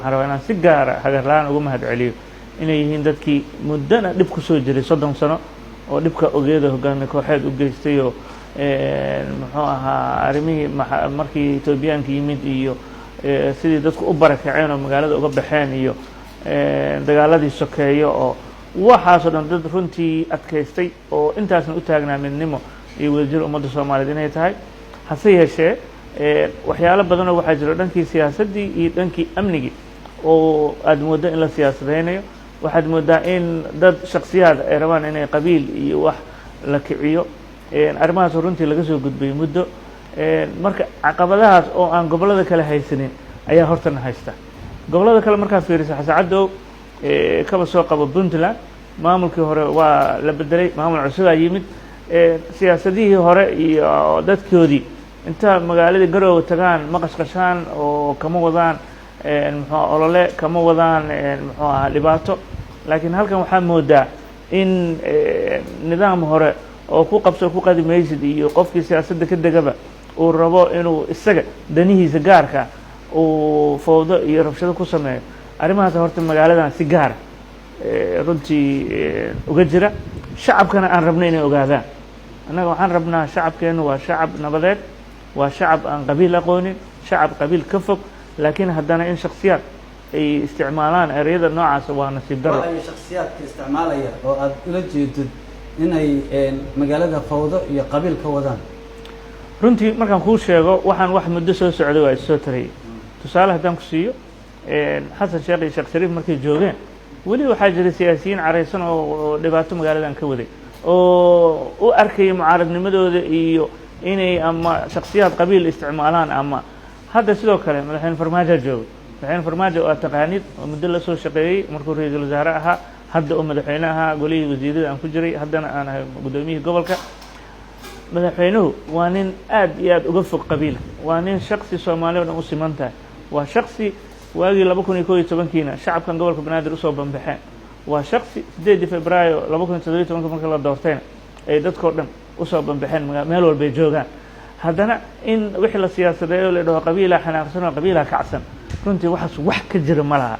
Waxaan rabaa inaan si gaara hagarla-aan uga mahad celiyo inay yihiin dadkii muddana dhib ku soo jiray, 30 sano oo dhibka ogeeda hogaamiye kooxeed u geystay oo muxuu ahaa arrimihii markii Etoobiyaanka yimid iyo sidii dadku u barakaceen oo magaalada uga baxeen iyo dagaaladii sokeeyo oo waxaasoo dhan, dad runtii adkaystay oo intaasna u taagnaa midnimo iyo wadajir ummadda Soomaaliyeed inay tahay. Hase yeeshee, waxyaalo badanoo waxaa jiro dhankii siyaasaddii iyo dhankii amnigii oo aad mooddo in la siyaasadeynayo. Waxaad mooddaa in dad shaksiyaad ay rabaan inay qabiil iyo wax la kiciyo. Arrimahaasoo runtii laga soo gudbay muddo. Marka caqabadahaas oo aan gobollada kale haysanin ayaa hortana haysta. Gobollada kale markaad fiiriso, Xasacadow, kaba soo qabo Puntland, maamulkii hore waa la bedelay, maamul cusubaa yimid. Siyaasadihii hore iyo dadkoodii inta magaaladii Garoowe tagaan ma qashqashaan oo kama wadaan muxuu olole, kama wadaan muxuu ahaa dhibaato. Laakiin halkan waxaa moodaa in nidaam hore oo ku qabso ku qadi maysid iyo qofkii siyaasadda ka degaba uu rabo inuu isaga danihiisa gaarka uu fowdo iyo rabshado ku sameeyo. Arrimahaas horta magaaladan si gaara runtii uga jira. Shacabkana aan rabno inay ogaadaan, annaga waxaan rabnaa shacabkeennu waa shacab nabadeed, waa shacab aan qabiil aqoonin, shacab qabiil ka fog. Laakiin haddana in shaksiyaad ay isticmaalaan ereyada noocaas waa nasiib darro. Ay shaksiyaadka isticmaalaya oo aad ula jeedid inay magaalada fawdo iyo qabiil ka wadaan? Runtii markaan kuu sheego, waxaan wax muddo soo socday waa issoo tarayay. Tusaale haddaan ku siiyo, Xasan Sheekh iyo Sheekh Shariif markay joogeen, weli waxaa jira siyaasiyiin caraysan oo dhibaato magaaladan ka waday oo u arkaya mucaaradnimadooda iyo inay ama shaksiyaad qabiil isticmaalaan. Ama hadda sidoo kale Madaxweyne Farmaajoa jooga. Madaxweyne Farmaajo oo aad taqaanid oo muddo la soo shaqeeyey markuu ra-iisul wasaare ahaa, hadda oo madaxweyne ahaa, golihii wasiirada aan ku jiray, haddana aan ahay guddoomiyihii gobolka. Madaxweynuhu waa nin aad iyo aad uga fog qabiilka, waa nin shaksi Soomaali o dhan u siman tahay, waa shaksi waagii 2011-kiina shacabkan gobolka Banaadir usoo banbaxeen, waa shaksi 8-dii Febraayo 2017-ka marka la doortayna ay dadkao dhan usoo banbaxeen meel walbay joogaan. Haddana in wixii la siyaasadeeyo, la dhaho qabiilaa xanaaqsan oo qabiilaa kacsan, runtii waxaas wax ka jira ma laha.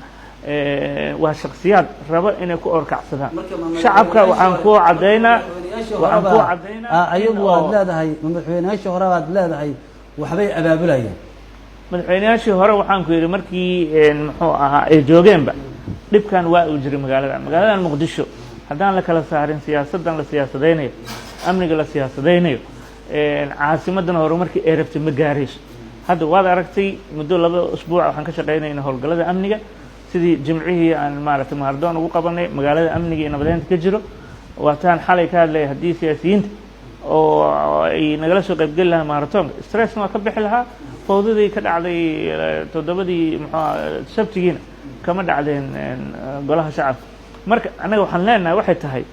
Waa shaksiyaad raba inay ku orkacsadaan shacabka. Waxaan kuu caddaynaa Ayagu waad leedahay, madaxweyneyaashii hore baad leedahay waxbay abaabulayaan? Madaxweyneyaashii hore waxaan ku yidhi markii muxuu ahaa ay joogeenba dhibkan waa uu jiray magaaladan Muqdisho. Haddaan la kala saarin siyaasaddan la siyaasadaynayo, amniga la siyaasadaynayo, caasimadana horumarkii ay rabtay ma gaarayso. Hadda waad aragtay, muddo 2 usbuuc waxaan ka shaqaynayna howlgallada amniga, sidii Jimcihii aan maaragtay mahardoon ugu qabanay magaalada amniga iyo nabadeynta ka jiro. Waataan xalay ka hadlaya, haddii siyaasiyiinta oo ay nagala soo qaybgeli lahaa maratoonka, stressna waa ka bixi lahaa, fawdadii ka dhacday toddobadii muxuu Sabtigiina kama dhacdeen Golaha Shacabka. Marka annaga waxaan leenahay waxay tahay,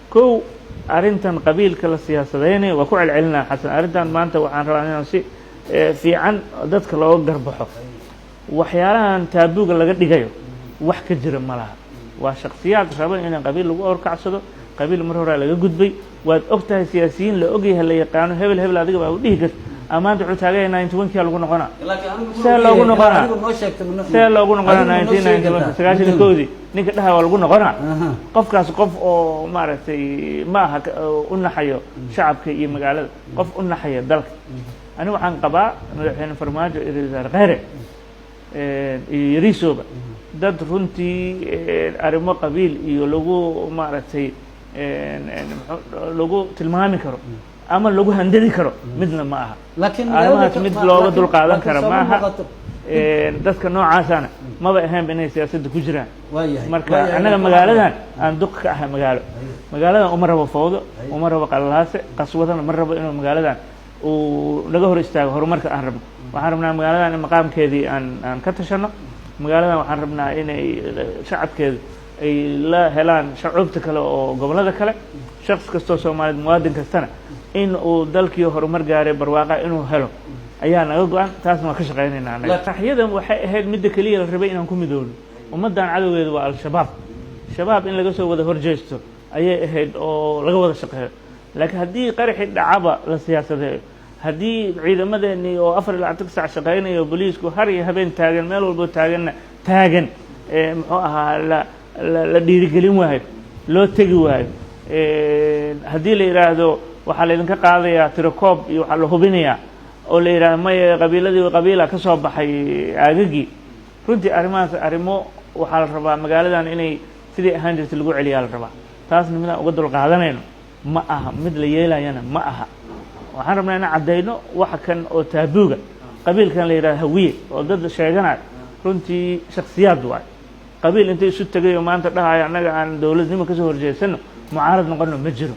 kow, arrintan qabiilka la siyaasadeynayo waa ku celcelinaa. Xasan, arrintan maanta waxaan rabaa inaan si fiican dadka looga garbaxo. Waxyaalahan taabuuga laga dhigayo wax ka jira ma laha. Waa shaksiyaad raba in qabiil lagu orkacsado. Qabiil mar horaa laga gudbay. Waad og tahay siyaasiyiin la ogyahay, la yaqaano, hebel hebel adiga baa u dhihi karta amaanta wuxuu taagaya 91-kii lagu noqonaa. See loogu noqonaa? See loogu noqonaa 1991, 91-dii? Ninka dhaha waa lagu noqonaa, qofkaas qof oo maaragtay ma aha u naxayo shacabka iyo magaalada, qof u naxaya dalka. Ani waxaan qabaa Madaxweyne Farmaajo iyo ra-isul wasaare Kheyre iyo Yarisoba dad runtii arrimo qabiil iyo lagu maaragtay lagu tilmaami karo ama lagu handadi karo midna ma aha. Arrimahaas mid looga dul qaadan kara ma aha. Dadka noocaasana maba ahaynba inay siyaasadda ku jiraan. Marka annaga magaaladan aan duq ka ahay, magaaladan uma rabo fawdo, uma rabo qalalaase, qaswadana ma rabo inuu magaaladan uu naga hor istaago horumarka aan rabno. Waxaan rabnaa magaaladan in maqaamkeedii aan ka tashano. Magaaladan waxaan rabnaa inay shacabkeedu ay la helaan shucuubta kale oo gobollada kale. Shaksi kastoo Soomaaliyeed, muwaadin kastana in uu dalkii horumar gaaray, barwaaqa inuu helo ayaa naga go-an. Taasna waan ka shaqaynaynaa annaga. Qaraxyadan waxay ahayd midda keliya la rabay inaan ku midoobno. Ummaddan cadowgeedu waa Al-Shabaab. Shabaab in laga soo wada horjeesto ayay ahayd oo laga wada shaqeeyo. Laakiin haddii qaraxii dhacaba la siyaasadeeyo, haddii ciidamadeenii oo 24 saac shaqaynaya oo booliisku har iyo habeen taagan, meel walboo taaganna Taagan muxuu ahaa la dhiirigelin waayo, loo tegi waayo. Haddii la yidhaahdo waxaa laydinka qaadayaa tirakoob iyo waxaa la hubinayaa, oo la yidhahdo maya, qabiiladii qabiila ka soo baxay aagagii. Runtii arrimahaas arrimo waxaa la rabaa magaaladan inay sidii ahaan jirtay lagu celiyaa la rabaa. Taasna midaan uga dul qaadanayno ma aha, mid la yeelayana ma aha. Waxaan rabnaa inaan caddayno waxa kan oo taabuuga qabiilkan la yidhahdo Hawiye oo dad sheeganayo, runtii shaksiyaad waay. Qabiil intay isu tegay oo maanta dhahayo annaga aan dowladnimo kasoo horjeesano, mucaarad noqono, ma jiro.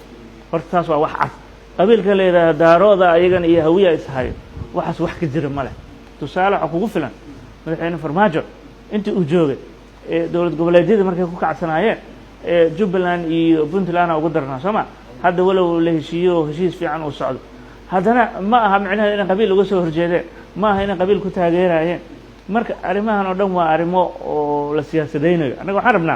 Horta taas waa wax cad. Qabiilka la yidhahdo Daarooda ayagana iyo Hawiya ishayo, waxaas wax ka jira ma leh. Tusaale waxaa kugu filan Madaxweyne Farmaajo intii uu joogay dowlad goboleedyadii markay ku kacsanaayeen, Jubbaland iyo Puntland ugu darnaa, soo ma? Hadda walow la heshiiyo oo heshiis fiican uu socdo, haddana ma aha micnaheed inay qabiil uga soo horjeedeen, ma aha inay qabiil ku taageerayeen. Marka arrimahan oo dhan waa arrimo oo la siyaasadaynayo. Annaga waxaan rabnaa